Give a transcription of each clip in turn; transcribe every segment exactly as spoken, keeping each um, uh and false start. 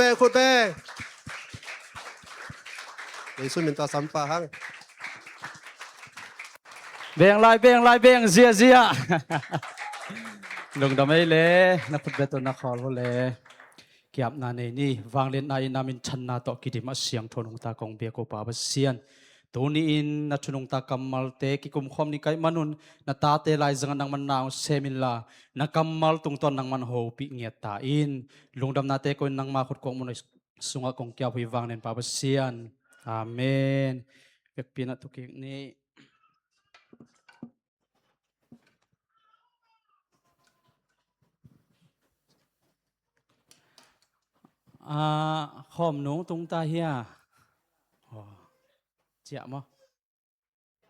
Beng, khut beng. Jesu min tawh sam pah hang. Beng lai, beng lai, beng ziazia. Lungdam ei le, na khut beng tawh na khawl uh le. Kiapna nei ni, vangliatna in a minthanna tawh kidim a siangtho nungta kong biak uh Pa Pasian. Tuni-in na thu nungta kammalte kikumkhawm ni ka hih manun, na tate laizangah nangman na hong sem inla, na kammal tungtawn nangman hopih ngiat ta in. Lungdamnate ko in nangma khut kuang mun sungah kong kiap uh hi, vanglian Pa Pasian. Amen. Vekpi-in ah thukik ni. Ah, khawm nung tung ta hia? Oh. Ciah maw?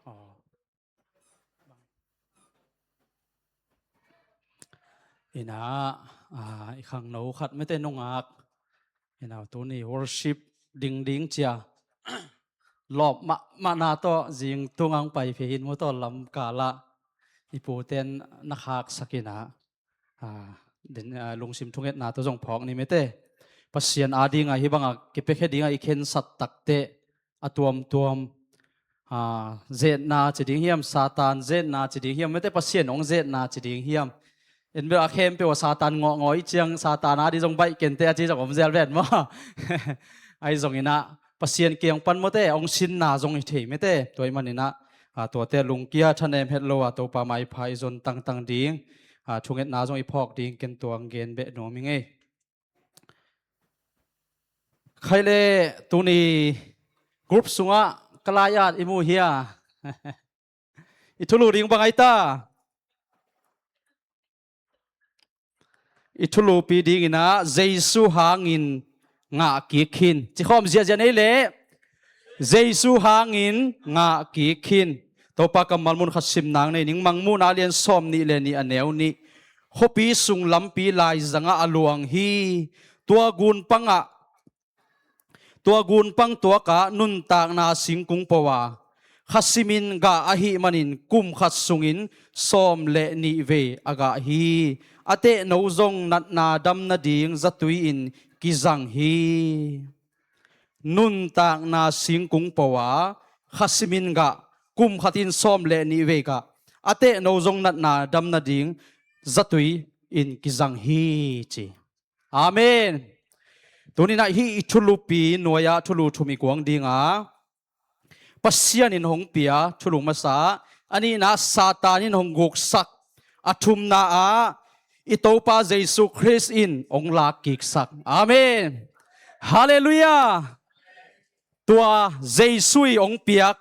Oh. Ina, ah, i khangno khat mete nungak. Ina, tuni worship dingding cia. Lawp mahmahna tawh zing tungang pai phe hin mu tawh lam kala i puten na khaksak ina. Ah, din, ah, lungsim thungetna tawh zong phawk ni mete. Pasian a dinga hi banga kipiakhia dinga i khensat takte a tuamtuam, ah, zetna ci ding hiam, Satan zetna ci ding hiam, mete Pasian hong zetna ci ding hiam. En bel a khempeuh a Satan ngawhngawh i ciang Satan a di zong baih kente a ci zong om zel ven maw? Ahi zong ina Pasian kiang pan mawte hong sinna zong hi thei mete. Tua i man ina, ah, tuate lungkia thanem het lo a Topa maipha i zon tangtang ding, ah, thungetna zong i phawk ding ken tuang gen beh nuam i ngei. Khaile tuni group sungah ka lai-at i mu hia? I thulu ding bang ai ta? I thulupi dinginah Jesu hangin ngah kik khin. Cikhawm ziahziah nei leh Jesu hangin ngah kik khin. Topa kammal mun khat sim nang nei ning, Mangmuhna lian sawm nih le nih a neu nih. Khuapi sung lampi laizangah a luang hi. Tua gun pangah, tua gun pang tuakah nuntakna singkung po a, khasimin gah ahih manin kum khat sungin sawm le nih vei a gah hi. A tehno zong natna dam nading zatui in kizang hi. Nuntakna singkung po a, khasimin gah, kum khatin sawm le nih vei gah, a tehno zong natna dam nading zatui in kizang hi ci. Amen. Tuninah hih i thulupi nuai-ah thulu thum i kuang dinga, Pasian in hong pia thulu masa, a nihna Satan in hong guksak, a thumna ah i Topa Jesu Khrist in hong lakkiksak. Amen. Halleluiah. Tua Jesu i hong piak,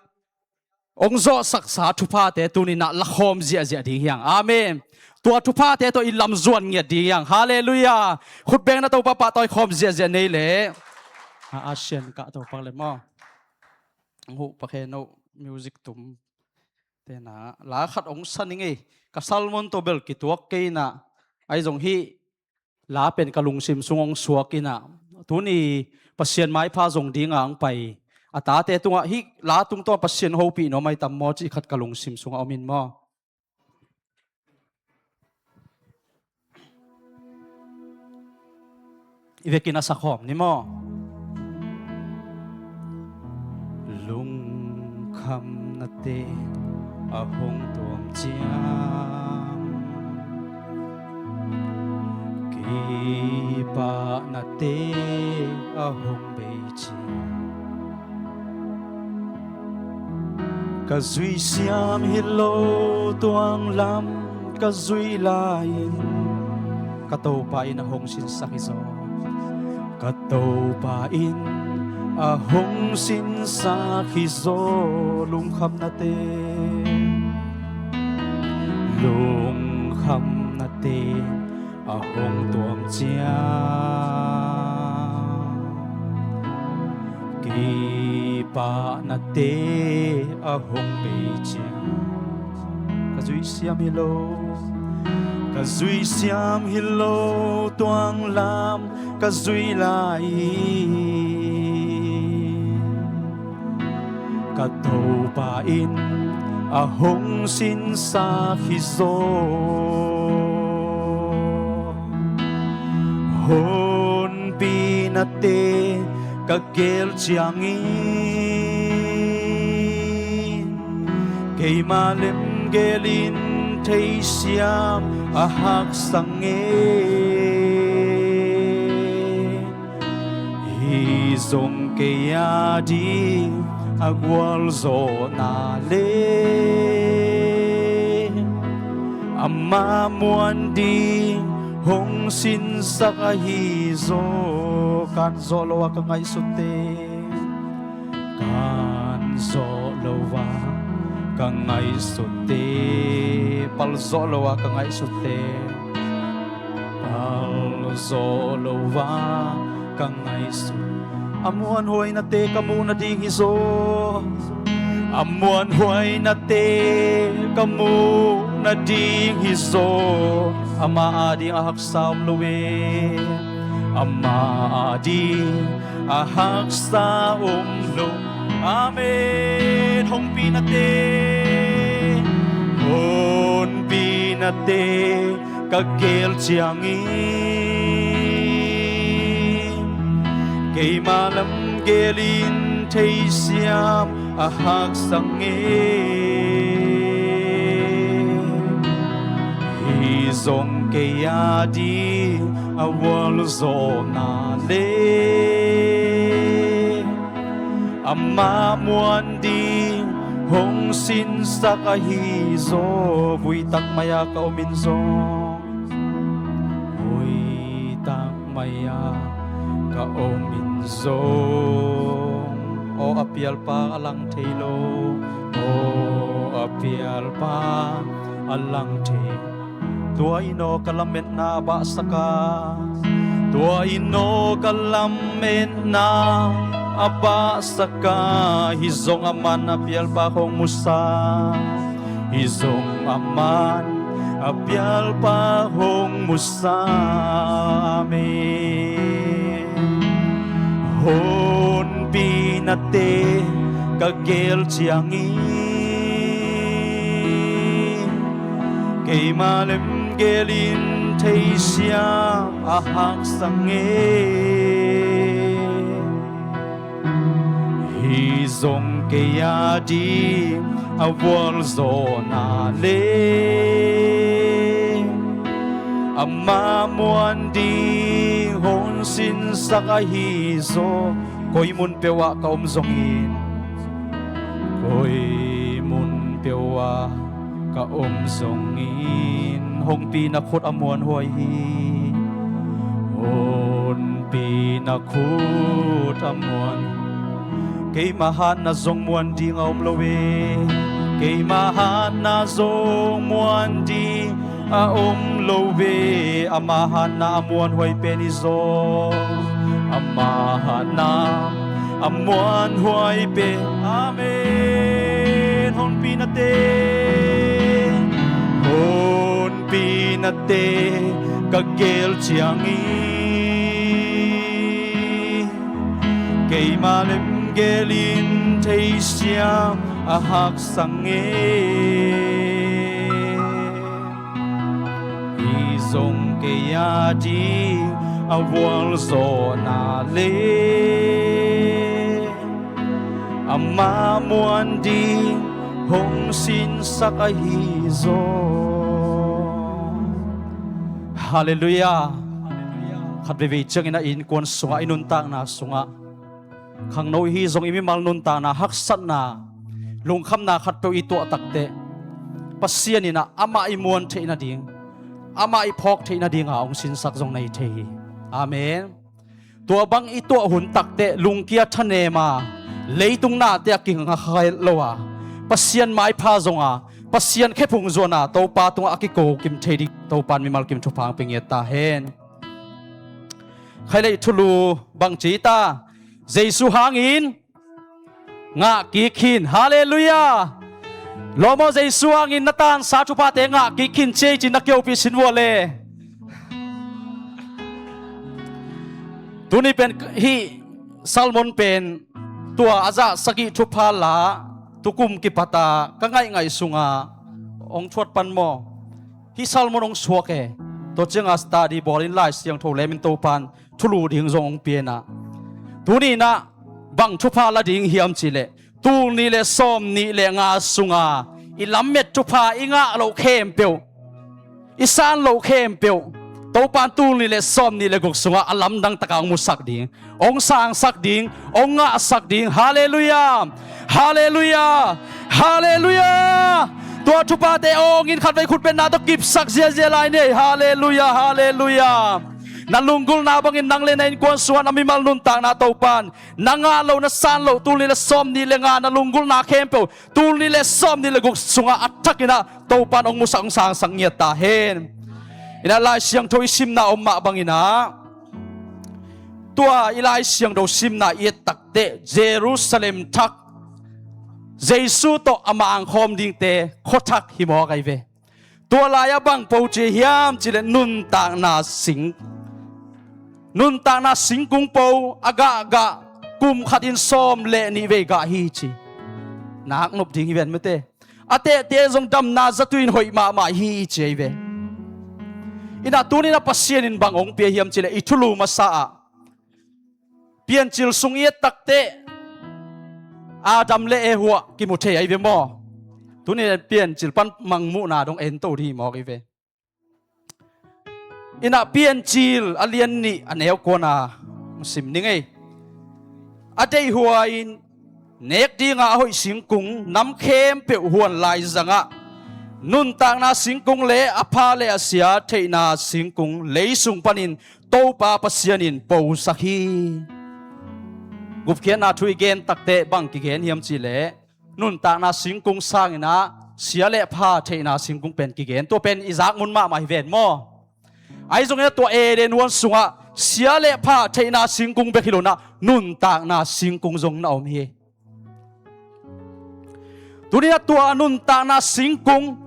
hong zawhsaksa thuphate tuninah lakhawm ziahziah ding hiang. Amen. Tua thuphate tawh i lamzuan ngiat ding hiang. Halleluiah. Khutbengna Topa pahtawi khawm ziahziah nei leh. A, Asian kah Topa le maw? Hong huh pakhe no music tum. Tena la khat hong sa ning ei. Ka salmon tawh bel kituak kei inah. Ahi zong hih la pen ka lungsim sung hong suak inah. Tuni Pasian maipha zong dinga hong pai a tate tungah hih la tungtawn Pasian hopih nuam ai tam maw cih khat ka lungsim sungah om in maw? I vekin a sakhawm ni maw? Lungkhamnate a hong tuam ciang, kipahnate a hong bei ciang, ka zuih siam hi lo tuang lam ka zuih lai-in, ka Topa in a hong sinsak hi zaw. Ka Topa in a hong sinsak hi zaw. Lungkhamnate, lungkhamnate a hong tuam ciang, kipahnate a hong bei ciang, ka zuih siam hi lo, ka zuih siam hi lo tuang lam ka zuih lai-in, ka Topa in a hong sinsak hi zaw. Honpi nate ka geel ciangin, keima lemgeel in theisiam a haksa nge. Hih zong kei a ding a gualzawhna le ama muan ding hong sinsak ahi zaw. Kan zawh lo a ka ngaihsutte, kan zawh lo a ka ngaihsutte, pal zawh lo a ka ngaihsutte, pal zawh lo a ka ngaihsut. A muanhuai nate ka muh nading hi zaw. A muanhuai nate ka muh nading hi zaw. Ama ading a haksa om lo e. Ama ading a haksa om lo. Amen. Hongpi nate, hongpi nate ka geel ciangin, keima lemgeel in theisiam a haksa nge. Hih zong kei a ding a gualzawhna le ama muan ding hong sinsak ahi zaw. Vui tak mai-a ka om in zong, vui tak mai-a ka om in zong, aw a pialpa a lang thei lo, aw a pialpa a lang thei. Tua in aw ka lametna a bahsak a, tua in aw ka lametna a bahsak a. Hih zong aman a pialpa hong musa, hih zong aman a pialpa hong musa. Amen. Honpi nate ka geel ciangin, keima lemgeel in theisiam a haksa nge. Hih zong kei a ding a gualzawhna le ama muan ding hong sinsak ahi zaw. Koi mun peuh ah ka om zongin, koi mun peuh ah ka om zongin, hongpi na khut a muanhuai hi. Hongpi na khut a muan. Keima hatna zong muan ding a om lo e. Keima hatna zong muan ding a om lo e. Ama hatna a muanhuai pen hi zaw. Ama hatna a muanhuai pen. Amen. Honpi nate, honpi nate ka geel ciangin, keima lemgeel in theisiam a haksa nge. Hih zong kei a ding a gualzawhna le ama muan ding hong sinsak ahi zaw. Halleluiah. Khat veivei ciangin a innkuan sungah, i nuntakna sungah, khangno i hi zong i mimal nuntakna haksatna, lungkhamna khatpeuh i tuah takteh, Pasian in ah amah i muan theih nading, amah i phawk theih nadinga hong sinsak zong na hi thei hi. Amen. Tua bang i tuah hun takteh lungkia thanem a, leitung nate a kingakha lo a, Pasian maipha zonga, Pasian khephung zuana Topa tungah a kiko kim thei ding Topa in mimal kim thupha hong pia ngiat ta hen. Khailei thulu bang ci ta, Jesu hangin ngah kik khin. Halleluiah. Lawm aw, Jesu hangin na tansa thuphate ngah kik khin ci ei ci, na kiopih sin vua le. Tuni pen hih sermon pen tua a zah sagih thupha la tukum kipata ka ngaihngaih sunga hong thuat pan maw? Hih sermon hong suak e. Tua cianga study bawlin Lai Siangtho lemin Topan thulu ding zong hong pia inah, tuni inah bang thupha la ding hiam cihleh, tul nih le sawm nih le nga sunga i lamet thupha i ngah loh khempeuh, i san loh khempeuh Topan tul nih le sawm nih le guk sungah a lamdang takah hong musak ding, hong sangsak ding, hong ngahsak ding. Halleluiah! Halleluiah! Halleluiah! Tua thuphate awngin khatvei khutbetna tawh kipsak ziazia lai ni ei. Halleluiah! Halleluiah! Na lunggulhna bangin nang le na innkuan sungah na mimal nuntakna Topan na ngah loh, na san loh, tul nih le sawm nih le nga na lunggulhna khempeuh tul nih le sawm nih le guk sungah a thakinah Topan hong musak, hong sangsak ngiat ta hen. Inah Lai Siangtho i simna om mah banginah, tua i Lai Siangtho simna i et takteh Jerusalem thak, Jesu tawh a mangkhawm dingte khuathak hi mawk ahi ve. Tua lai-ah bang po ci hiam cihleh nuntakna sing, nuntakna singkung po a gahgah kum khatin sawm le nih vei gah hi ci. Naknop ding hi ven mate. A tehte zong damna zatui in hoih mahmah hi ci ahi ve. Inah tuni inah Pasian in bang hong pia hiam cihleh i thulu masa-ah Piancil sung i et takteh Adam le Eva kimu thei ahi ve maw? Tuni Piancil pan mangmuhna dong ento dih hi mawk ahi ve. Inah Piancil a lian nih a neu kuana sim ning ei. A deihhuai in nek dinga a hoih singkung nam khempeuh huan laizangah nuntakna singkung le a pha le a sia theihna singkung lei sung panin Topa Pasian in posak hi. Gupkhiatna thu i gen takteh bang kigen hiam cihleh nuntakna singkung sanginah sia le pha theihna singkung pen kigen. Tua pen i zak mun mahmah hi ven maw? Ahi zongin tua Eden huan sungah sia le pha theihna singkung bek hi lo inah nuntakna singkung zong na om hi. Tuni inah tua nuntakna singkung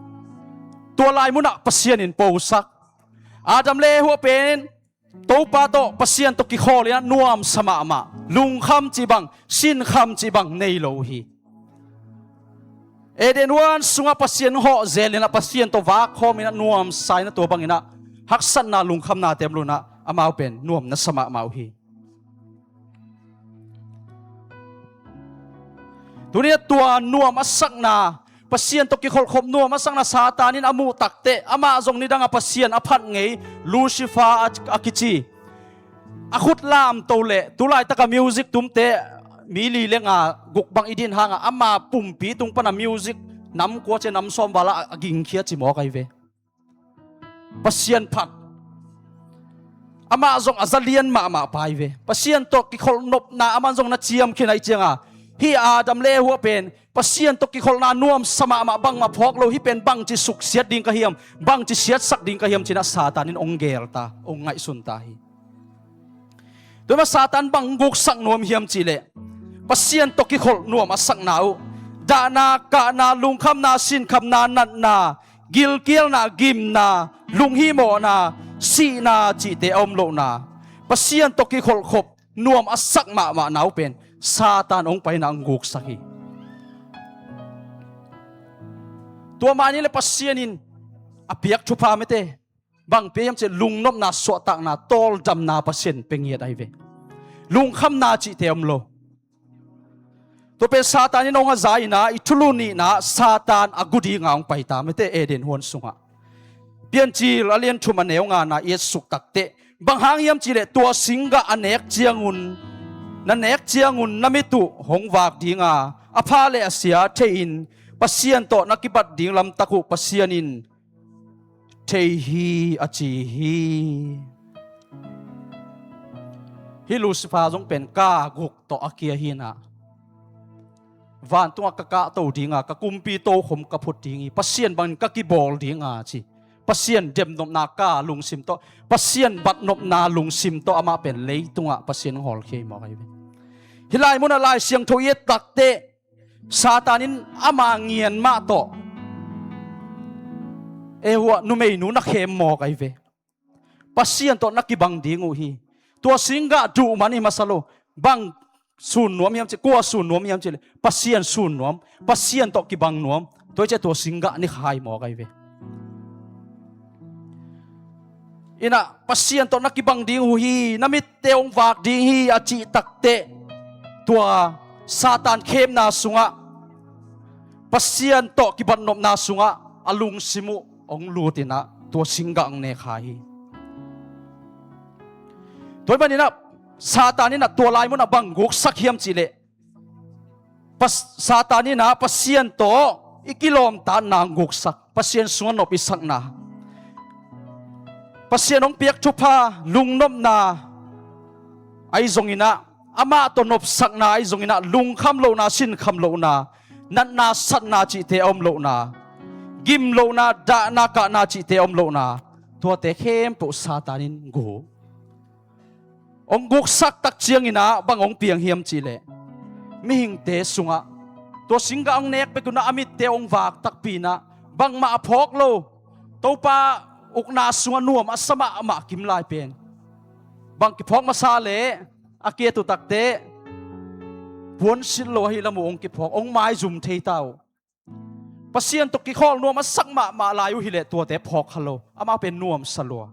tua lai munah Pasian in posak. Adam le Eva pen Topa tawh, Pasian tawh kikhawl inah nuamsa mahmah, lungkham cih bang, sinkham cih bang nei lo uh hi. Eden huan sungah Pasian hawh zel inah Pasian tawh vakkhawm inah nuamsa inah tua banginah haksatna lungkhamnate om lo inah amau pen nuam nasa mahmah uh hi. Tuni inah tua nuam a sakna, Pasian tawh kikholhkhop nuam a sakna Satan in a muh takteh amah zong nidanga Pasian a phat ngei Lucifer a, a kici a khut lamto le tulaitaka music tumte mi li le nga guk bang i din hangah ama pumpi tung pana music nam kua ci nam sawm vala a gingkhia ci mawk ahi ve. Pasian phat. Amah zong a zalian mahmah pa hi ve. Pasian tawh kikholh nopna aman zong na ciam khin ahi cianga hih Adam le Eva pen Pasian tawh kikholhna nuamsa mahmah, bangmah phawk lo, hih pen bangci suksiat ding ka hiam, bangci siatsak ding ka hiam cinah Satan in hong gel ta, hong ngaihsun ta hi. Tua mah Satan bang guksak nuam hiam cihleh Pasian tawh kikholh nuam a sakna uh, dahna, kahna, lungkhamna, sinkhamna, natna, gilkialna, gimna, lunghimawhna, sihna cihte a om lohna, Pasian tawh kikholhkhop nuam a sak mahmahna uh pen Satan hong paina hong guksak hi. Tua mah ni le Pasian in a piak thupha mete bang pia hiam cihleh lungnopna, suahtakna, tawldamna Pasian pia ngiat ahi ve. Lungkhamna cihte om lo. Tua pen Satan in hong a za inah i thulu nihna Satan a gu dinga hong paita mete Eden huan sungah. Piancil a lian thum a neu ngana i et suk takteh bang hang hiam cihleh tua singgah a nek ciangun, na nek ciangun na mit uh hong vak dinga a pha le a sia theihin Pasian tawh na kibat ding lamtak uh Pasian in thei hi a ci hi. Hih Lucifer zong pen ka guk tawh a kia hinah vantungah ka kahto dinga ka kumpi tokhom ka phut ding hi, Pasian bangin ka kibawl dinga ci. Pasian demnopna ka lungsim tawh, Pasian batnopna lungsim tawh amah pen leitungah Pasian hong hawlkhia hi mawk ahi ve. Hih lai munah Lai Siangtho i et takteh Satan in ama ngian mah tawh Eva numeinu na khem mawk ahi ve. Pasian tawh na kibang ding uh hi. Tua singgah duh man i masa lo. Bang sun nuam hiam cih, kua sun nuam hiam cihleh Pasian sun nuam, Pasian tawh kibang nuam. Tua hi ciah tua singgah ni khai mawk ahi ve. inah Pasian tawh na kibang ding uh hi, na mitte hong vak ding hi a cih takteh, tua Satan khemna sungah Pasian tawh kibatnopna sungah a lungsim uh hong lut inah tua singgah hong nek kha hi. Tua ahih maninah Satan inah tua lai munah bang guksak hiam cihleh, Pas-, Satan inah Pasian tawh i kilawmtatna hong guksak, Pasian sungah nop i sakna, Pasian hong piak thupha, lungnopna ahi zonginah, amah tawh nopsakna ahi zonginah, lungkham lohna, sinkham lohna, natna satna cihte a om lohna, gim lohna, dahna kahna cihte a om lohna, tuate khempeuh Satan in guk. Hong guksak tak cianginah bang hong piang hiam cihleh, mihingte sungah tua singgah hong nek bek unah a mitte hong vak takpi inah bangmah a phawk lo, Topa ukna sungah nuam a sa mahmah kim lai pen bang kiphawk masa leh, a kiat uh takteh puansilh lo ahi lam uh hong kiphawk, hong maizum thei ta uh. Pasian tawh kikhawl nuam a sak mahmah lai uh hileh tuate phawk kha lo, amah pen nuamsa lua.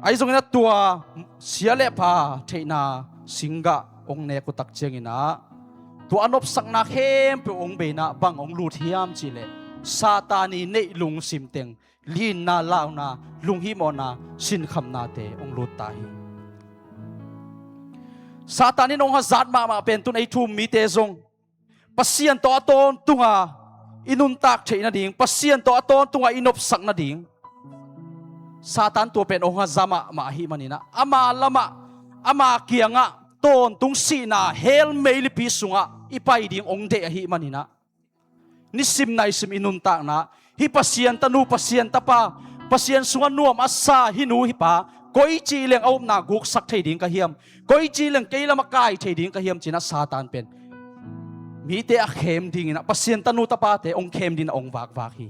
Ahi zonginah tua sia le pha theihna singgah hong nek uh tak cianginah tua a nopsakna khempeuh hong bei inah bang hong lut hiam cihleh, Satan i neih lungsim teng, linna, launa, lunghimawhna, sinkhamnate hong lut ta hi. Satan in hong hazat mahmah pen tun ei thu um mite zong Pasian tawh a tawntunga i nuntak theih nading, Pasian tawh a tawntunga i nopsak nading, Satan tua pen hong haza mahmah ahih maninah, ama lamah, ama kiangah tawntung sihna hell meilipi sungah i pai ding hong deih ahih maninah, nisim naisim i nuntakna, hih Pasian tanu, Pasian tapa, Pasian sungah nuam a sa hih nu hih pa koici leng a upna guksak thei ding ka hiam, koici leng kei lamah kai thei ding ka hiam cinah Satan pen mite a khem dinginah, Pasian tanu tapate hong khem dinginah hong vakvak hi.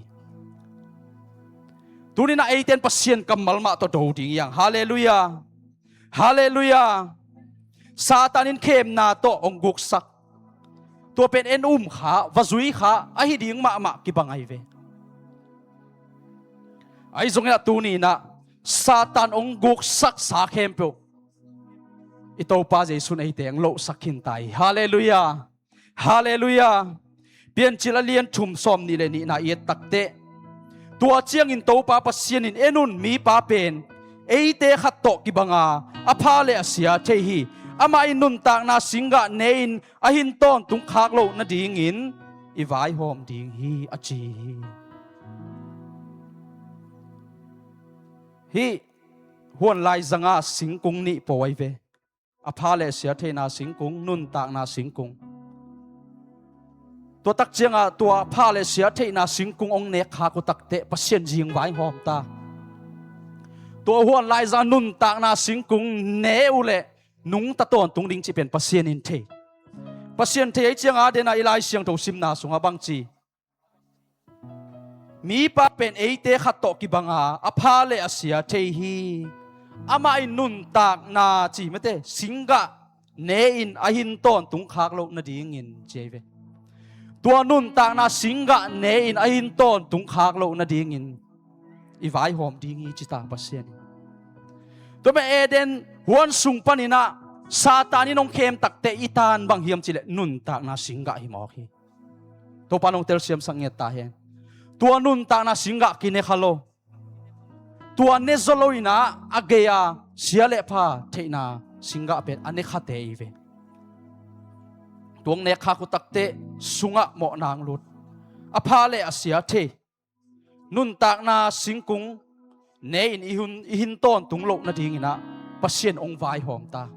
Tuninah eite in Pasian kammal mah tawh do ding hi hang. Halleluiah. Halleluiah. Satan in khemna tawh hong guksak, tua pen en um kha, va zui kha, ahi ding mahmah kibang ahi ve. Ahi zonginah tuninah Satan hong guksaksa khempeuh i Topa Jesu in eite hong lohsak khin ta hi. Halleluiah. Halleluiah. Piancil a lian thum sawm nih le nihna i et takteh, tua ciangin Topa Pasian in, "En un, mipa pen eite khat tawh kibanga a pha le a sia thei hi. Amah in nuntakna singgah ne-in a hin tawntung khak loh nadingin i vaihawm ding hi," a ci hi. Hih huan laizanga singkung nih pawi ve. A pha le a sia theihna singkung, nuntakna singkung. Tua tak ciangah tua pha le a sia theihna singkung hong nek khak uh takteh Pasian zing vaihawm ta. Tua huan laizanga nuntakna singkung ne uh leh nungta tawntung ding cih pen Pasian in thei. Pasian thei ahih ciangah a dena i Lai Siangtho simna sungah bang ci? Mipa pen eite khat tawh kibanga a pha le a sia thei hi. Amah in nuntakna ci mate, singgah ne-in a hin tawntung khak loh nadingin ci ahi ve. Tua nuntakna singgah ne-in a hin tawntung khak loh nadingin i vaihawm ding hi ci ta Pasian in. Tua mah Eden huan sung paninah Satan in hong khem takteh i tan bang hiam cihleh nuntakna singgah hi mawk hi. Topa nong telsiamsak ngiat ta hen. Tua nuntakna singgah kine kha lo. Tua ne zaw loinah a gei-a sia le pha theihna singgah pen a ne khate i ve. Tua hong nek khak uh takteh sungah mawhna hong lut. A pha le a sia thei. Nuntakna singkung ne-in i hun, i hin tawntung loh nadinginah Pasian hong vaihawm ta.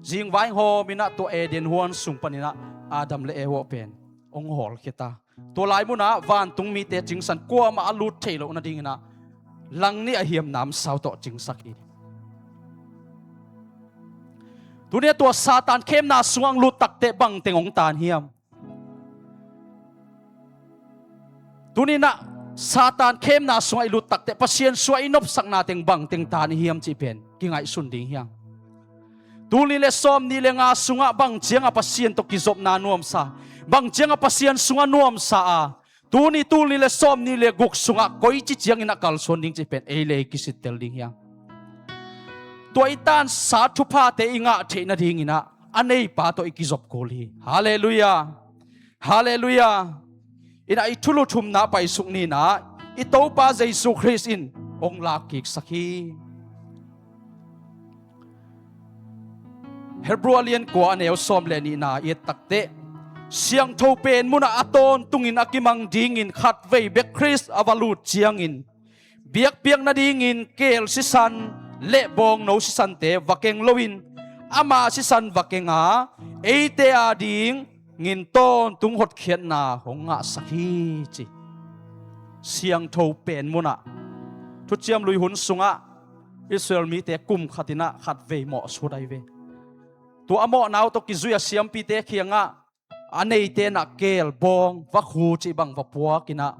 Zing vaihawm inah tua Eden huan sung paninah Adam le Eva pen hong hawlkhia ta. Tua lai munah vantung mite cingsan kuamah a lut theih loh nadinginah lang nih a hiamna sau tawh cingsak hi. Tuni a tua Satan khemna sungah hong lut takteh bangteng hong tan hiam? Tuninah Satan khemna sungah i lut takteh Pasian sungah i nopsakna teng bangteng tan i hiam cih pen kingaihsun ding hiam? Tul nih le sawm nih le nga sungah bang ciangah Pasian tawh kizopna nuamsa, bang ciangah Pasian sungah nuamsa a, Tuni tul nih le sawm nih le guk sungah koici ciangin a kalsuan ding cih pen ei le ei kisittel ding hiam? Tua i tansa thuphate i ngah theih nadinginah a neipa tawh i kizop kul hi. Halleluiah. Halleluiah. Inah i thulu thumna paisuk ninah i Topa Jesu Khrist in hong lakkiksak hi. Hebrew a lian kua a neu sawm le nihna i et takteh, siangtho pen munah a tawntungin a kimang dingin khatvei bek Khrist a va lut ciangin, biakpiak nadingin keel sisan le bawngno sisante va keng loin, ama sisan va kenga, eite adingin tawntung hotkhiatna hong ngahsak hi ci. Siangtho pen munah Thuciam Lui hun sungah Israel mite kum khatinah khatvei mawhsut ahi ve. Tua a mawhna uh tawh kizui a siampite khiangah a neite nah keel, bawng, vakhu cih bang va puakinah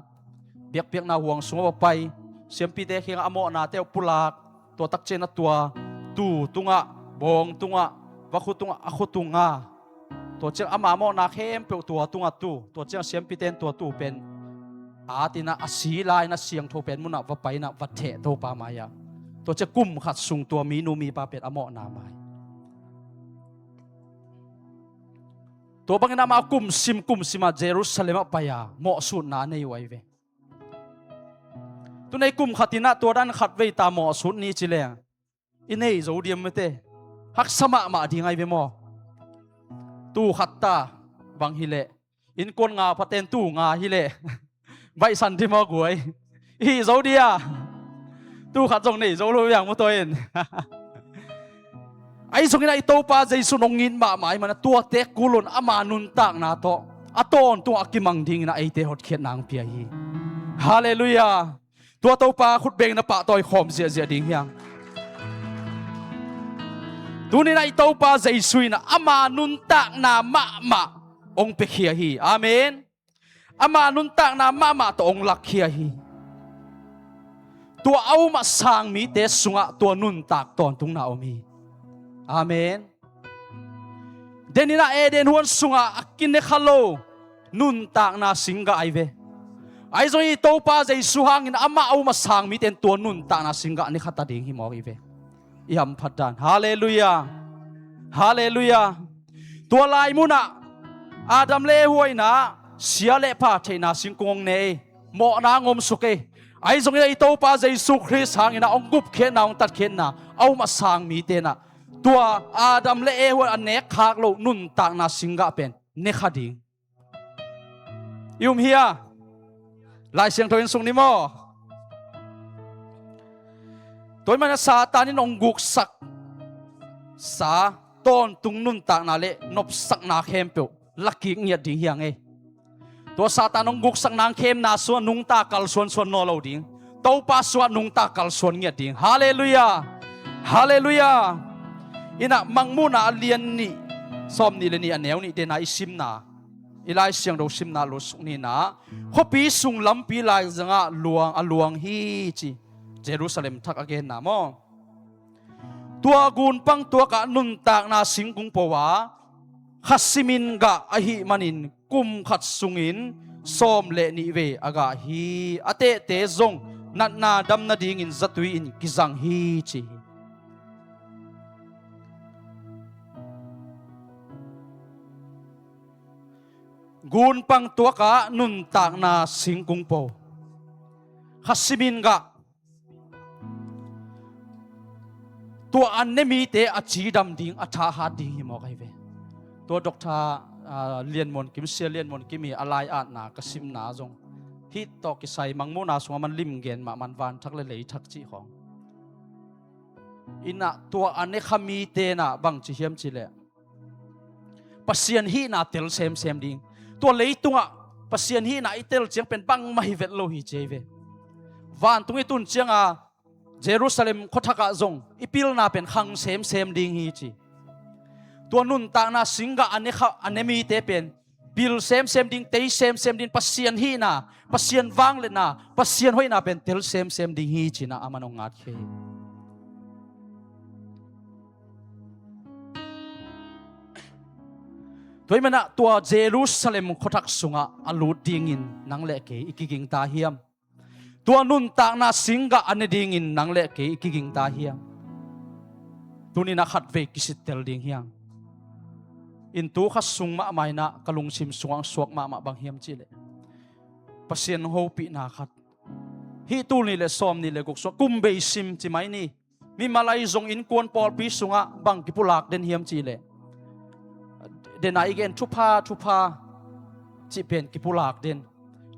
biakpiakna huang sungah va pai, siampite khiangah a mawhnate uh pulak, tua takcianah tua tuu tungah, bawng tungah, vakhu tungah a khutunga, tua ciang ama mawhna khempeuh tua tungah tu, tua ciang siampite in tua tuu pen atinah a si lai-inah siangtho pen munah va pai-inah va theh Topa mai-ah. Tua ciang kum khat sung tua minu mipa pen a mawhna mai. Tua bangin amah a kumsim kumsimah Jerusalem ah pai-a mawhsutna a nei uh ahi ve. Tunei kum khatinah tua dan khatvei ta mawhsut ni ci leng i nei zo diam mete? Haksa mahmah ding ahi ve maw? Tuu khat ta bang hileh, innkuan nga phaten tuu nga hileh baihsan dih maw guai? I hih zo dia? Tuu khat zong nei zo lo viang maw tua in? Ahi zongin ah i Topa Jesu in hong it mahmah ahih manah tuate kulun ama nuntakna tawh a tawntungah a kimang dinginah eite hotkhiatna hong pia hi. Halleluiah. Tua Topa khutbeng na pahtawi khawm ziahziah ding hiang. Tuninah i Topa Jesu inah ama nuntakna mahmah hong piakhia hi. Amen. Ama nuntakna mahmah tawh hong lakkhia hi. Tua a um a sang mite sungah tua nuntak tawntungna om hi. Amen. Deninah Eden huan sungah a kinekha lo nuntakna singgah ahi ve. Ahi zongin i Topa Jesu hangin amah a um a sang mite in tua nuntakna singgah nekhata ding hi mawk hi ve. I hamphat dan. Halleluiah. Halleluiah. Tua lai munah Adam le Eva inah sia le pha theihna singkung hong ne ei. Mawhna hong omsuk ei. Ahi zongin i Topa Jesu Khrist hanginah hong gupkhiatna, hong tatkhiatna a um a sang mite inah tua Adam le Eva a nekkhak loh nuntakna singgah pen nekha ding. I um hia? Lai Siangtho in sung ni maw? Tua ahih manah Satan in hong guksaksa tawntung nuntakna le nopsakna khempeuh lakik ngiat ding hiang ei. Tua Satan hong guksak nang khemna sungah nungta kalsuansuan nawn lo ding. Topa sungah nungta kalsuan ngiat ding. Halleluiah. Halleluiah. Inah Mangmuhna a lian nih, sawm nih le nih a neu nih tena i simna, i Lai Siangtho simna lutsuk ninah khuapi sung lampi laizangah luang a luang hi ci. Jerusalem thak a genna maw? Tua gunpang tuakah nuntakna singkung po-a kha simin gah ahih manin kum khat sungin sawm le nih vei a gah hi. A tehte zong natna dam nadingin zatui in kizang hi ci hi. Gunpang tuakah nuntakna singkung po kha simin gah tua an ne mite a cidam ding, a thahat ding hi mawk ahi ve. Tua Doctor, ah, Lian Muan Kim, Sia Lian Muan Kim i a lai-atna ka simna zong hih tawh kisai Mangmuhna sungah man limgen mah man vanthak le leithak cih khawng. Inah tua a nekha mite inah bang ci hiam cihleh Pasian hihna tel semsem ding. Tua leitungah Pasian hihna i tel ciang pen bangmah hi vet lo hi ci ahi ve. Vantung i tun cianga Jerusalem khuathakah zong i pilna pen khang semsem ding hi ci. Tua nuntakna singgah a ne kha, a ne mite pen pil semsem ding, tei semsem ding, Pasian hihna, Pasian vangliatna, Pasian hoihna pen tel semsem ding hi cinah a man hong ngatkhia hi. Tua ahih manin ah tua Jerusalem khuathak sungah a lut dingin nang le kei i kiging ta hiam? Tua nuntakna singgah a ne dingin nang le kei i kiging ta hiam? Tuni-in ah khatvei kisittel ding hi hang. In tu khat sung mahmah in ah ka lungsim sungah suak mahmah bang hiam cih leh, Pasian hopihna khat. Hih tul nih le sawmnih le guk sungah kum bei sim ci mai ni. Mimal ahi zong innkuan pawlpi sungah bang kipulak den hiam cih leh, den a i gen thupha, thupha cih pen kipulak den.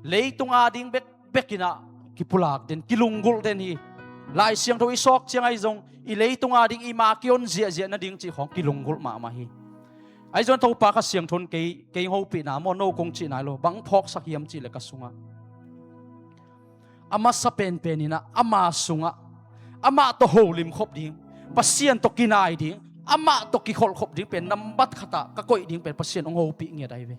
Leitung ading bekbek in ah kipulak den, kilunggulh den hi. Lai Siangtho i sawk ciang ahi zong i leitung ading i ma kihon ziahziah nading cih khawng kilunggulh mahmah hi. Ahi zong Topa Kha Siangtho in kei, kei hopihna maw, no kong cihna hi lo, bang phawksak hiam cih leh ka sungah, a masa penpen in ah ama sungah amah tawh holim khop ding, Pasian tawh kinai ding, amah tawh kikholh khop ding pen nambat khatah ka koih ding pen Pasian hong hopih ngiat ahi ve.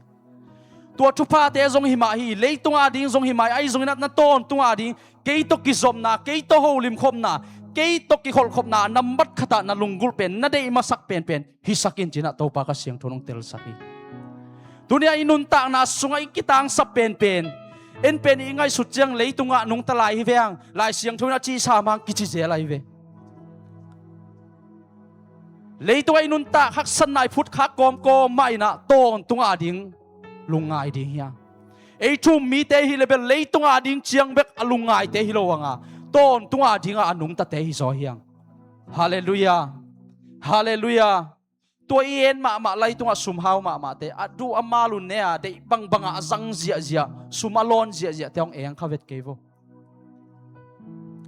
Tua thuphate zong hi mah hi, leitung ading zong hi mah hi, ahi zongin ah na tawntung ading kei tawh kizopna, kei tawh holim khopna, kei tawh kikholh khopna nambat khatah na lunggulh pen, na deih masak penpen hisak in ci-in ah Topa Kha Siangtho in hong telsak hi. Tuni-ah i nuntakna sungah i kitangsap penpen, en pen i ngaihsut ciang leitungah nungta lai hi ve hang, Lai Siangtho in a cihsa mah hang kici zel ahi ve. Leitungah i nuntak haksatna i phutkhak kawmkawm mah in ah tawntung ading lungngai ding hi hang. Ei thu um mite hi leh bel leitung ading ciang bek a lungngaite hi lo hang a, tawntung adingah a nungtate hi zaw hi hang. Halleluiah. Halleluiah. Tua i en mahmah, leitungah sumhau mahmahte, a duh a mal un ne a, deih bangbangah a zang ziahziah, sum a lawn ziahziahte hong eng kha vet kei vo.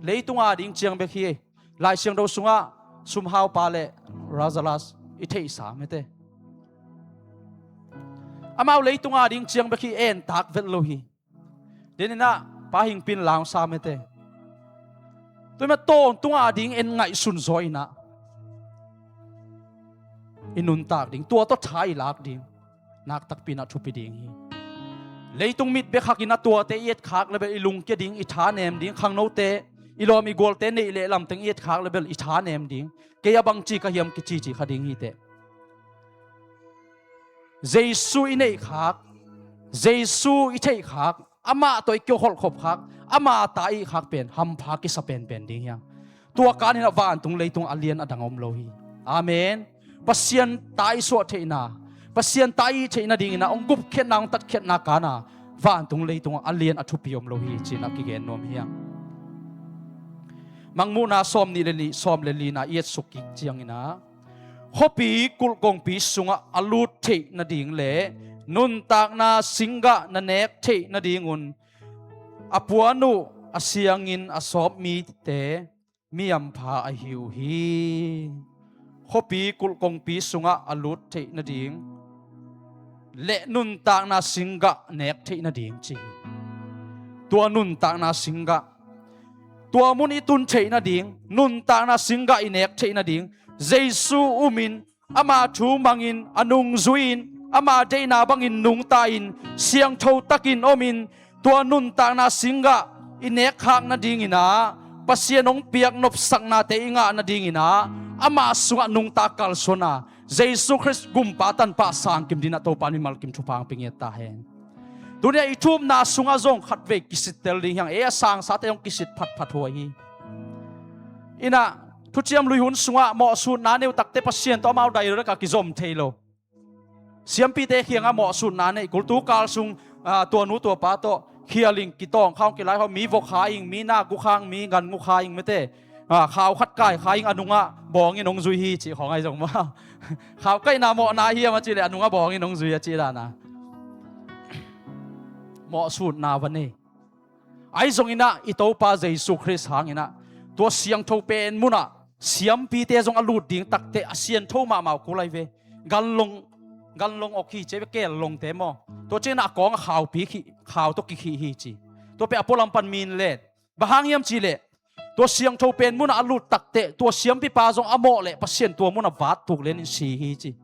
Leitung ading ciang bek hi. Lai Siangtho sungah sumhaupa le Lazarus i theihsa mete. Amau leitung ading ciang bek hi, en tak vet lo hi. Deninah Pa Hingpin lausa mete. Tua mah tawntung ading en ngaihsun zaw inah i nuntak ding, tua tawh tha i lak ding, nak takpi inah thupi ding hi. Leitung mit bek hakin a tuate i etkhak le bel i lungkia ding, i thanem ding, khangnote, i lawm i gualte neih leh lamteng i etkhak le bel i thanem ding. Kei a bangci ka hiam kicici kha ding hiteh. Jesu i neihkhak, Jesu i theihkhak, amah tawh i kiholhkhopkhak, ama ta i khak pen hampha kisa penpen ding hiam? Tua kanin a vantung leitung a lian a dang om lo hi. Amen. Pasian ta i suah theihna, Pasian ta i theih nadingin a hong gupkhiatna, hong tatkhiatna kana vantung leitung a lian a thupi om lo hi, ci-in a kigen nuam hiam? Mangmuhna sawm nih le nih, sawm le lina i etsuk kik cianginah khuapi kulh kongpi sungah a lut theih nading le nuntakna singgah na nek theih nadingun a puan uh a siangin a sawp mite mi hampha ahi uh hi. Khuapi kulh kongpi sungah a lut theih nading le nuntakna singgah nek theih nading ci hi. Tua nuntakna singgah, tua mun i tun theih nading, nuntakna singgah i nek theih nading, Jesu umin, ama thu mangin, a nungzui-in, ama deihna bangin nungta-in, siangtho takin omin, tua nuntakna singgah i nekkhak nadinginah, Pasian hong piak nopsaknate i ngah nadinginah, ama sungah nungta kalsuana Jesu Khrist gumpa tanpa sangkim dinah Topa in mimalkim thupha hong pia ngiat ta hen. Tuni-ah i thupna sungah zong khatvei kisittel ding hiang, ei a sangsate hong kisit phatphat huai hi. Inah, thuciam lui hun sungah mawhsutna neu takte Pasian tawh amau direct a kizom thei lo. Siampite khiangah mawhsutna neih kul, tu kal sung, ah, tua nu tua pa tawh khial ing, kitawng kha ung, kilai kha ung, mi vok kha ing, mi nak gu kha ung, mi gan gu kha ing mete. Ah, khau khat kai kha ing, a nungah bawngin hong zui hi cih khawng ahi zong maw. Khau kaihna mawhna hiam a cih leh a nungah bawngin hong zui a cih dana. Mawhsutna va nei. Ahi zonginah i Topa Jesu Khrist hanginah tua siangtho pen munah siampite zong a lut ding takteh a siantho mahmah uh kul ahi ve. Ganlong, ganlong awk hi ci ve, kel longte maw. Tua cianginah a kawng a khaupi khih, khau tawh kikhih hi ci. Tua peh a pualam pan min let. Bang hang hiam cih leh tua siangtho pen munah a lut takteh tua siampipa zong a mawh leh Pasian tua munah vat tuk lenin si hi ci.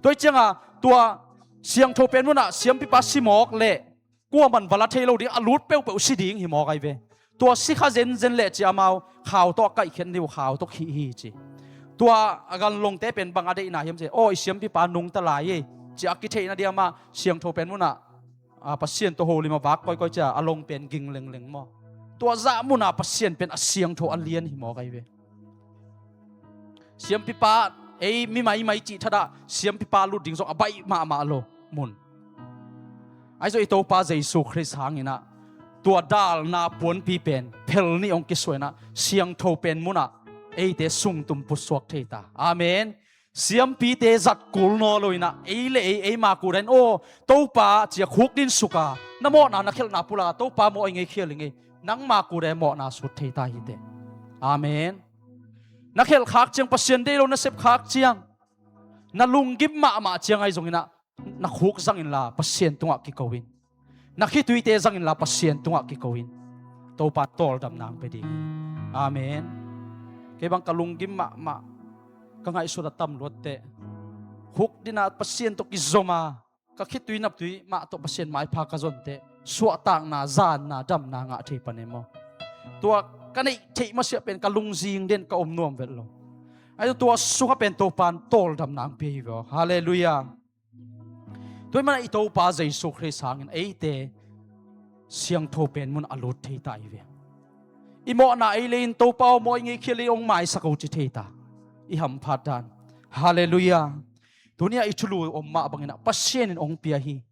Tua hi cianga tua siangtho pen munah siampipa si mawk leh kuaman va la thei lo ding, a lut peuhpeuh si ding hi mawk ahi ve. Tua si kha zenzen leh ci amau khau tawh a kaihkhiat ni uh, khau tawh khih hi ci. Tua a ganlongte pen bang a deihna hiam ci, aw, i siampipa nungta lai ei, ci-a kitheihna dia mah siangtho pen munah, a, Pasian tawh holim a vak koikoi cia a long pen ging lengleng maw? Tua zah munah Pasian pen a siangtho a lian hi mawk ahi ve. Siampipa, ei mi maimai cih thadah siampipa lut ding zong a baih mahmah lo mun. Ahi zong i Topa Jesu Khrist hanginah tua dalna puanpi pen phel nih hong kisuainah siangtho pen munah eite sungtum putsuak thei ta. Amen. Siampite zat kul naw loinah ei le ei, ei makudain aw Topa cia khuk din suka na mawhna na khelhna pula Topa mawh i ngei khial i ngei, nang makudain mawhna sut thei ta hite. Amen. Na khelh khak ciang Pasian deih lo na sep khak ciang na lunggim mahmah ciang ahi zonginah na khuk zanginla Pasian tungah kiko in. Na khituite zanginla Pasian tungah kiko in. Topa tawldamna ang pe ding. Amen. Kei bang ka lunggim mahmah ka ngaihsut a tam luatteh khuk dinah Pasian tawh kizoma ka khitui naptui mah tawh Pasian maipha ka zonteh suahtakna, zanna, damna ngah thei pan e maw? Tua ka neih theih masiah pen ka lungzing den ka om nuam vet lo. Ahi tua sungah pen Topa in tawldamna ang pe hi ve aw. Halleluiah. Tua hi manah i Topa Jesu Khrist hangin eite siangtho pen mun a lut thei ta i ve. I mawhna ei le in Topa aw mawh i ngei khial i hong maisak uh ci thei ta. I hamphat dan. Halleluiah. Tuni-ah i thulu om mah banginah Pasian in hong pia hi.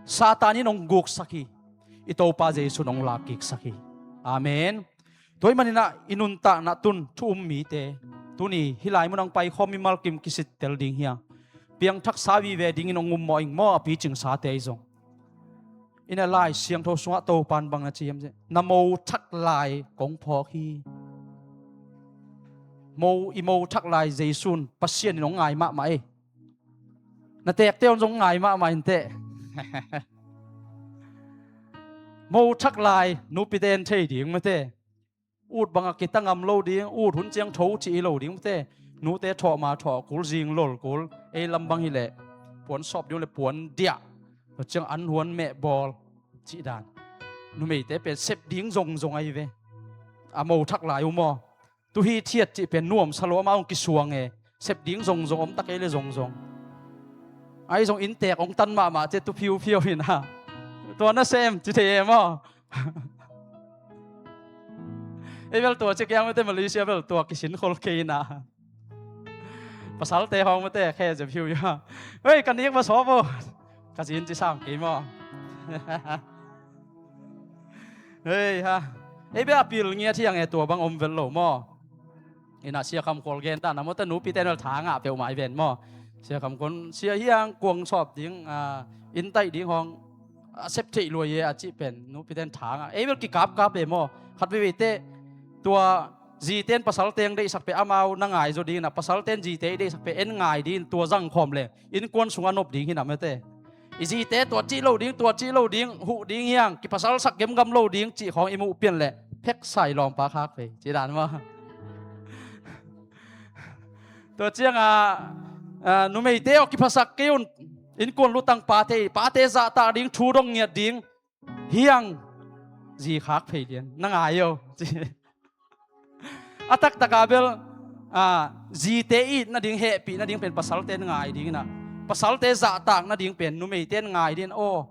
Satan in hong guksak hi. I Topa Jesu in hong lakkiksak hi. Amen. Tua hi maninah i nuntakna tun thu um mite tuni hih lai munah hong paikhawm mimal kim kisittel ding hi a, piangthaksa vive dingin hong um mawh ing maw, a picingsate ahi zong. Innah Lai Siangtho sungah Topa in bang na ci hiam cih, na mo thak lai kong phawk hi. Mo, i mo thak lai Jesu in Pasian in hong ngai mahmah ei. Na teekte un zong ngai mahmah inteh. Mo thak lai nupite in thei ding mate. Ut bangah kita ngam lo ding, ut hun ciang tho cih hi lo ding mate. Nute thawh ma thawh kul, zing lol kul. Ei lam bang hileh puan sawp ding le puan diah, tua ciang an huan meh bawl cih dan. Numeite pen sep ding zongzong ahi ve. A mo thak lai uh maw? Tu hi thiat cih pen nuamsa lo, amah hong kisuang e. Sep ding zongzong om ta kei le zongzong. Ahi zong inntek hong tan mahmah ciah tu phiuphiau hi na. Tua na sem ci thei e maw? Ei bel tua ciah kiang mate, Malaysia bel tua kisin khol kei na. Pasalte hong mate khe zia phiu ia. Hei, ka nik va sawp uh. Ka zin ci sang kei maw? Hei ha. Ei bia pil ngiat hiang e, tua bang om vel lo maw? Innah Sia Kham Khual gen dan a maw, ta nupite nal tha ngah peuhmah i ven maw? Sia Kham Khual, Sia hiang kuang sawp ding, a, inn taih ding hong a sep theih luai e a cih pen nupite in tha ngah. Ei bel kikapkap e maw? Khat veiveite tua zite in pasalte hong deihsak peh amau na ngai zaw dingin a, pasalte in zite i deihsak peh en ngai dingin tua zang khawm le innkuan sungah nop ding hi na mate. I zite tua cih lo ding, tua cih lo ding, huh ding hiang, kipasalsak gemgam lo ding cih khawng i muh pian leh pheksa i lawmpa khak vei cih dan maw? Tua ciangah, a, numeite aw kiphasak kei un, innkuan lutang pate, pate zahtak ding, thu dong ngiat ding hiang, zi khak phei lian na ngai o. A taktakah bel, a, zite it nading, hehpih nading pen pasalte in ngai dingin a, pasalte zahtak nading pen numeite in ngai dingin aw.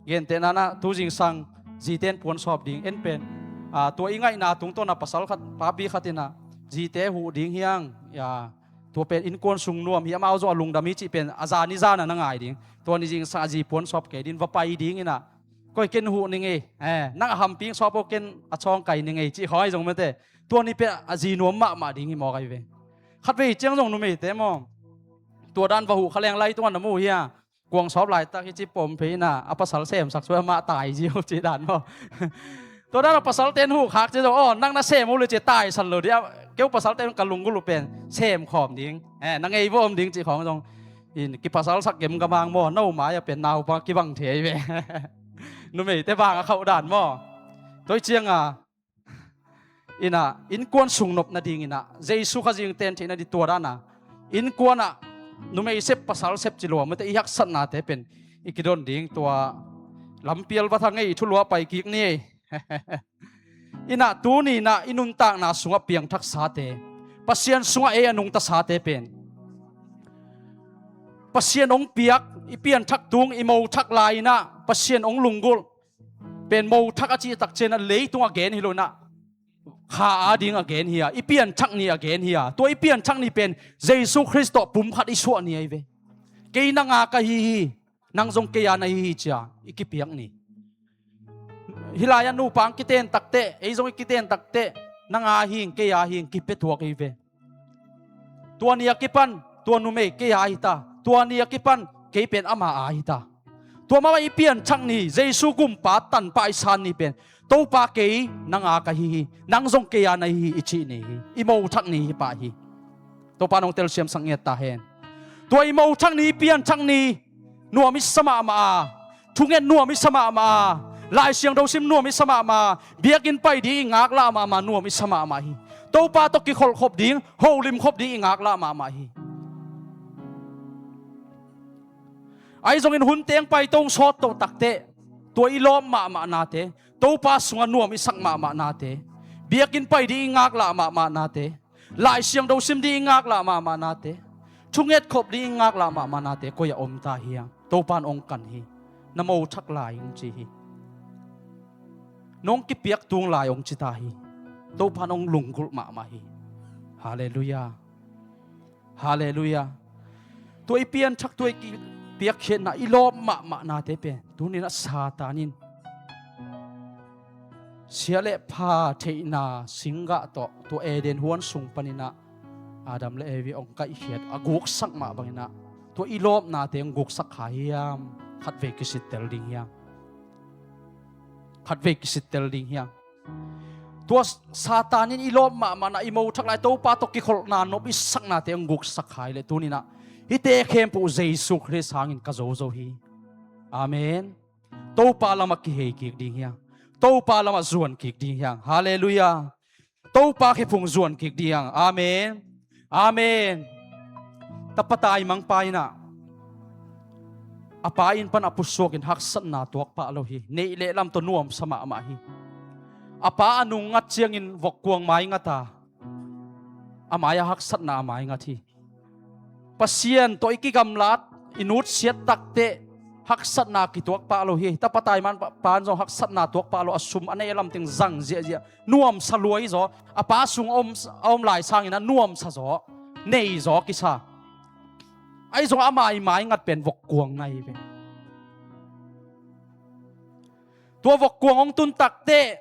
Gentehna nah tu zingsang zite in puan sawp ding en pen, a, tua i ngaihna tungtawn a pasal khat, papi khat in a zite huh ding hiang, a, tua pen innkuan sung nuam hi, amau zong a lungdam hi cih pen a zan i zan a na ngai ding. Tua ni zingsang a zi puan sawp kei dingin va pai dingin a, koi ken huh ning ei, eh, nang a hamping sawp aw, ken a chawngkai ning ei cih khawng ahi zong mate. Tua ni pen a zi nuam mahmah ding hi mawk ahi ve. Khat vei ciang zong numeite maw, tua dan va huh kha leng lai tungah na mu hia? Kuang sawp laitak hi ci pom phei in a, a pasal semsak suai amah tai ziau cih dan maw? Tua dan a pasalte in huh khak ci zong, aw, nang na sem uh le ci taisan lo ding a, keu pasalte in ka lunggulh uh pen sem khawm ding, eh, na ngei va om ding cih khawng zong in kipasalsak gemgam hang maw, no mai a pen naupa kibang thei ve. Numeite bang a khauh dan maw? Tua hi ciangah, innah innkuan sung nop nadingin ah Jesu Khazih in ten theih nading tua dan a, innkuan ah numei sep pasal sep ci lua mate, i haksatnate pen i kidon ding, tua lampial va thang ei, i thulu ah pai kik ni ei. Innah tuni in ah i nuntakna sungah piangthaksate, Pasian sungah ei a nungtasate pen Pasian hong piak, i pianthak tung, i mothak lai-inah Pasian hong lunggulh pen mothak a cih takcianah leitung a gen hi lo inah kha ading a gen hi a, i pianthak ni a gen hi a, tua i pianthak ni pen Jesu Khrist tawh pumkhat i suah ni ahi ve. Kei nang a ka hi hi, nang zong kei a na hi hi cia i kipiak ni. Hih lai-ah nupa ang kiten takteh, ei zong i kiten takteh, nang a hing, kei a hing kipia tuak hi ve. Tua ni a kipan tua numei kei a hi ta, tua ni a kipan kei pen ama a hi ta. Tua mahmah i pianthak ni, Jesu gumpa tanpa i san ni pen Topa kei nang a ka hi hi, nang zong kei a na hi hi i cih ni hi, i mothak ni hi pah hi. Topa nong telsiamsak ngiat ta hen. Tua i mothak ni, i pianthak ni nuam i sa mahmah a, thunget nuam i sa mahmah a, Lai Siangtho sim nuam i sa mahmah a, biakinn pai ding i ngaklah mahmah nuam i sa mahmah hi. Topa tawh kikholhkhop ding, holimkhop ding i ngaklah mahmah hi. Ahi zongin hun teng pai tong sawt toh takteh, tua i lawp mahmah nate, Topa sungah nuam i sak mahmah nate, biakinn pai ding i ngaklah mahmah nate, Lai Siangtho sim ding i ngaklah mahmah nate, thunget khop ding i ngaklah mahmah nate koi a om ta hiam? Topa in hong kan hi. Na mothak lai ing ci hi. Nong kipiak tung lai hong ci ta hi. Topa in hong lunggulh mahmah hi. Halleluiah. Halleluiah. Tua i pianthak, tua i piakkhiatna, i lawp mahmah nate pen tuninah Satan in sia le pha theihna singgah tawh tua Eden huan sung paninah Adam le Evi hong kaihkhiat a guksak mah banginah tua i lawpnate hong guksak kha hiam? Khatvei kisittel ding hiam? Khatvei kisittel ding hiam? Tua Satan in i lawp mahmahna, i mothak lai, Topa tawh kikholhna nop i saknate hong guksak kha hi leh tuninah hihte khempeuh Jesu Khrist hangin ka zozo hi. Amen. Topa lamah kihei kik ding hiang. Topa lamah zuan kik ding hiang. Halleluiah. Topa khephung zuan kik ding hiang. Amen. Amen. Tapa taimangpa inah a pa inn pan a pusuakin haksatna tuak pah lo hi. Neih le lam tawh nuamsa mahmah hi. A pa a nung ngat ciangin vokkuang maingat a, a mai-ah haksatna a maingat hi. Pasian tawh i kigamlat, i nutsiat takteh haksatna kituak pah lo hi. Tapa taimangpa in zong haksatna tuak pah lo, a sum a neih a lamteng zang ziahziah, nuamsa lua hi zaw. A pa sung a om, a om lai sangin a nuamsa zaw, nei zaw kisa. Ahi zong a mai maingat pen vokkuang ngai ve. Tua vokkuang hong tun takteh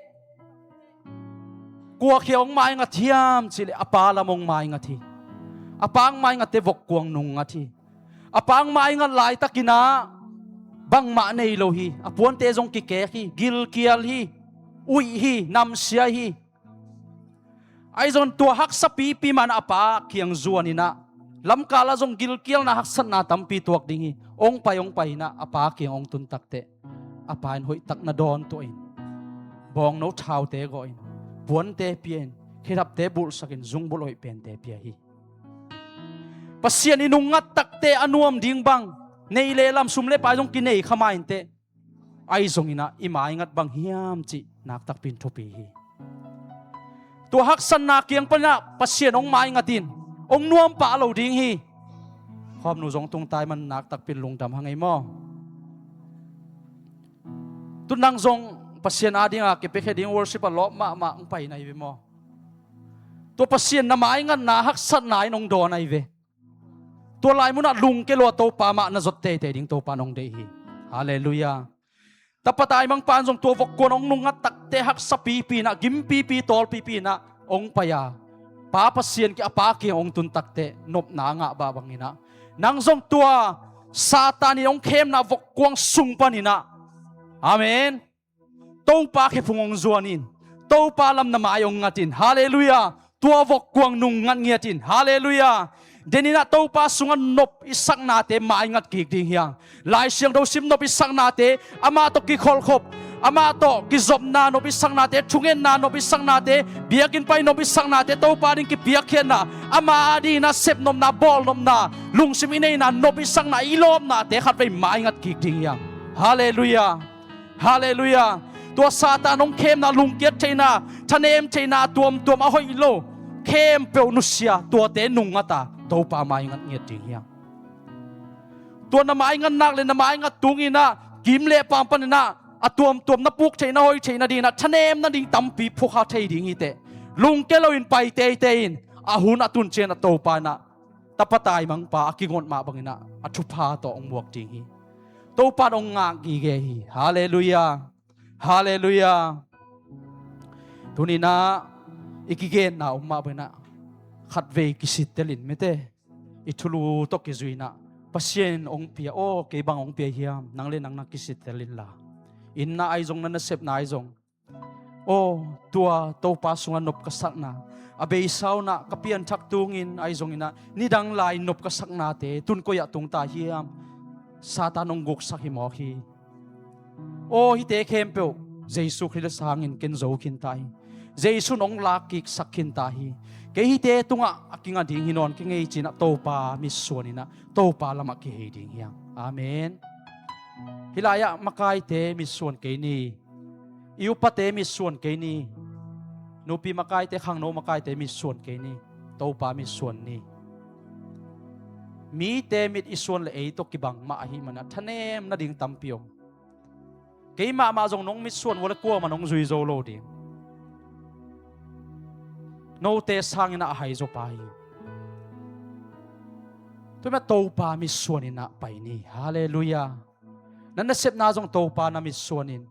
kua khia hong maingat hiam cihleh a pa lam hong maingat hi. A pa hong maingatte vokkuang nungngat hi. A pa hong maingat laitakinah bangmah nei lo hi. A puante zong kikek hi, gilkial hi, uih hi, namsia hi. Ahi zongin tua haksa pipi mah inah a pa kiang zuaninah lamkalah zong gilkialna haksatna tampi tuak ding hi. Hong pai hong pai inah a pa kiang hong tun takteh a pa in hoihtak na dawn tuahin bawngno thaute gawhin, puante pia-in, khedapte bulhsakin, zungbulh hoih pente pia hi. Pasian i nungngat takteh a nuam ding bang, neih le lam, sum le pai zong kinei kha ma inteh, ahi zonginah i maingat bang hiam cih naktakpi in thupi hi. Tua haksatna kiang paninah Pasian hong maingatin hong nuam pah lo ding hi. Khawmnu zong tungtai man naktakpi in lungdam hang ei maw? Tu nang zong Pasian adinga kipiakhia ding worship a lawp mahmah hong pai na hi ve maw? Tua Pasian na maingatna haksatna in hong dawn ahi ve. Tua lai munah lungke lua Topa mah na zot teitei ding Topa in hong deih hi. Halleluiah. Tapa taimangpa in zong tua vokkuang hong nungngat takteh haksa pipi inah, gim pipi, tawl pipi inah hong pai a, Pa Pasian kiang, a pa kiang hong tun takteh nopna a ngah bah banginah nang zong tua Satan in hong khemna vokkuang sung paninah, amen, Topa khephung hong zuan in, Topa lam na mai hong ngat in. Halleluiah. Tua vokkuang nungngat ngiat in. Halleluiah. Deninah Topa sungah nop i saknate maingat kik ding hiang. Lai Siangtho sim nop i saknate, amah tawh kikholhkhop, amah tawh kizopna nop i saknate, thungetna nop i saknate, biakinn pai nop i saknate, Topa ding kipiakkhiatna, ama adinginah sepnopna, bawlnopna, lungsim i neihna, nop i sakna, i lawpnate khatvei maingat kik ding hiang. Halleluiah. Halleluiah. Tua Satan hong khemna, lungkiat theihna, thanem theihna a tuamtuam, a hoih lo khempeuh nusia, tuate nungngat a Topa maingat ngiat ding hiang. Tua na maingat nak le na maingat tunginah kim le paam paninah a tuamtuam na puk theih na hoi theih nadinginah thanem nading tampi phukha thei ding hi teh. Lungke loin pai teitei in a hun a tun cianah Topa inah tapa taimangpa a kingot mah banginah a thupha tawh hong muak ding hi. Topa in hong ngak gige hi. Halleluiah. Halleluiah. Tuninah i kigenna om mah banginah khatvei kisittelin mite i thulu tawh kizuinah Pasian hong pia, aw kei bang hong pia hiam, nang le nang na kisittelin la. Innah ahi zong na nasepna ahi zong, aw tua Topa sungah nop ka sakna, a beisa unah ka pianthak tungin ahi zonginah nidang lai nop ka saknate tun koi-ah tungta hiam? Satan hong guksak hi mawk hi. Aw hihte khempeuh Jesu Khrist sangin ken zo khinta hi. Jesu in hong lakkiksak khinta hi. Kei hihte tungah a kinga ding hi nawn kei ngei cinah Topa mitsuaninah Topa lamah kihei ding hiang. Amen. Hih lai-ah makaite mitsuan kei ni. I upate mitsuan kei ni. Nupi makaite, khangno makaite mitsuan kei ni. Topa mitsuan ni. Mite mit i suan le ei tawh kibang mah ahih manah thanem nading tampi om. Kei mahmah zong nong mitsuan uh le kuamah nong zui zo lo ding. Note sanginah a hai zo pa hi. Tua mah Topa mitsuan inah pai ni. Halleluiah. Na nasepna zong Topa na mitsuan in.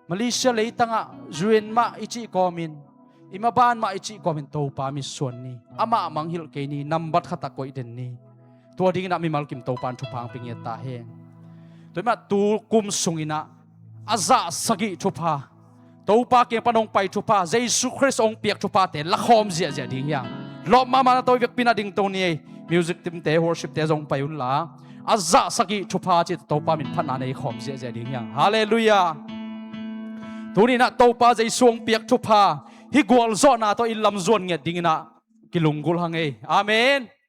Malaysia leitangah U N mah i cih kawmin, i maban mah i cih kawmin Topa mitsuan ni. Amah mangngilh kei ni, nambat khatah koih den ni. Tua dinginah mimal kim Topa in thupha hong pia ngiat ta hen. Tua mah tu kum sunginah a zah sagih thupha, Topa kiang pan hong pai thupha, Jesu Khrist hong piak thuphate lakhawm ziahziah ding hiang. Lawp mahmah na to, i vekpi na ding to ni ei. Music teamte, worshipte zong pai unla, a zah sagih thupha cih Topa min phatna nei khawm ziahziah ding hiang. Halleluiah. Tuninah Topa Jesu hong piak thupha hih gualzawhna tawh i lam zuan ngiat dinginah kilunggulh hang ei. Amen.